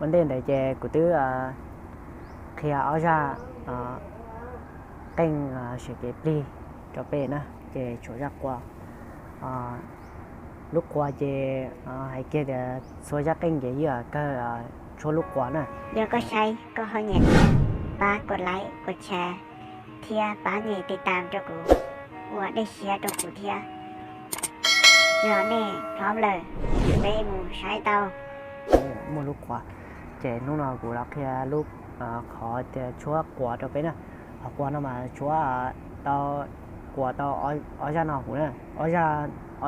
Ua ntej ntawd ces kuv twb qhia ob zaj qeej seem kev plig rau peb na, ces tshuav zaj quas. Lub quas ces hais kiag tias txhua zaj qeej ces yeej kawg tshuab lub quas na. Yog koj saib koj ho nyiam thiab, pab kos like kos share thiab pab nias tiv tam rau kuv, ua dej siab rau kuv thiab. Yog nej pom lawm, peb mus saib tau. Muaj lub quas, ces hnub no kuv los qhia lub qhov tias tshuab quas rau peb na. Qhov quas no mas tshuab tau, quas tau ob zaj no huv na, ob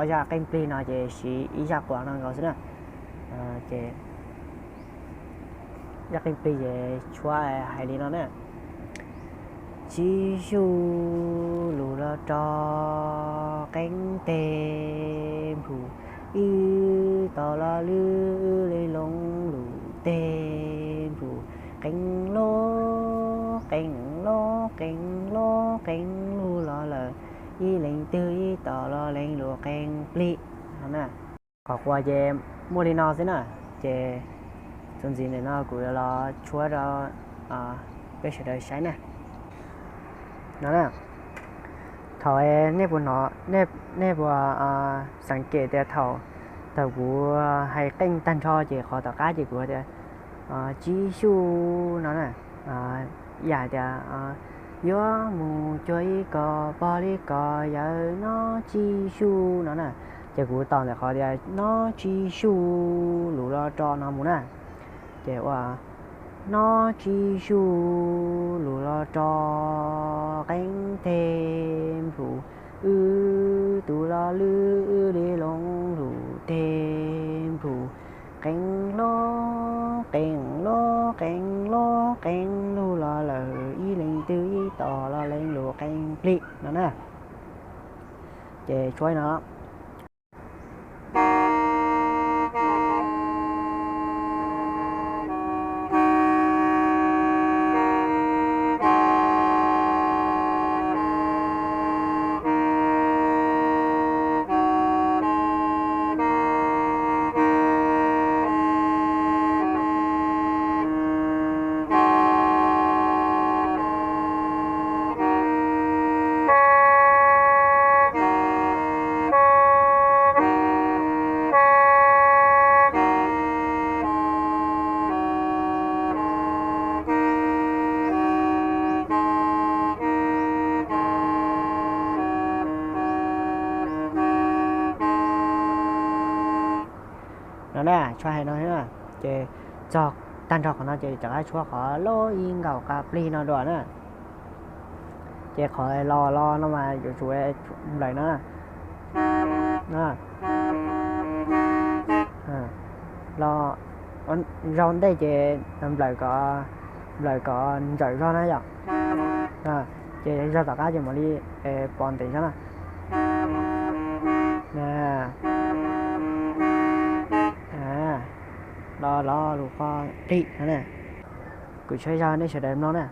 zaj qeej plig no ces siv ib zaj quas no nkaus xwb na. Ces zaj qeej plig ces tshuab hais li no na. Tsib xyu lug los rog qeeb teg nplhum, wb tos los lwb le loo lug teg nplhum, qeeb lug qeeb lug qeeb lug qeeb lug los lawm, ib leeg twg wb tos los leeg lug qeeb plig no na. Qhov quas ces muaj li no xwb na, ces txuas ntxiv ntawm no kuv yuav los tshuab rau peb sawv daws saib na. No na, thaum nej puas hnov, nej puas xeem kem tias thaum, thaum kuv hais qeej tag nrho ces qhov tom qab ces kuv tias tsib xyu no na, yam tias yuav mus cuag ib ko pog li ko yawm no tsib xyu no na. Ces kuv tos ntawm qhov tias no tsib xyu lug los rog no mus na. Ces ua no tsib xyu lug los rog qeeb teg nplhum, wb tus los lwb wb le loo lug teg nplhum, qeeb lug qeeb lug qeeb lug qeeb lug los lawm, ib leeg twg wb tos los leeg lug qeeb plig no na. Ces tshuab no. No na, tshuab hais no na, ces txog tag nrho qhov no ces rov qab tshuab qhov lub ib nkaus qab plig no dua na. Ces qhov los los no mas yuav tsum nplawm no. Los zaug ntej ces nplawm kom, nplawm kom ntsawm zog na yom. Ces zaug tom qab ces mam li pov ntev zog na. Los los lus qhov plig no na. Kuv tshuab zog nej sawv daws mloog na.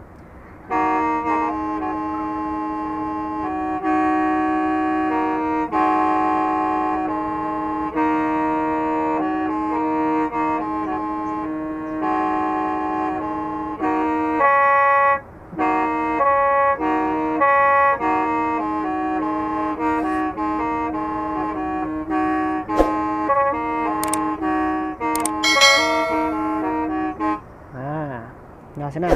No xwb na.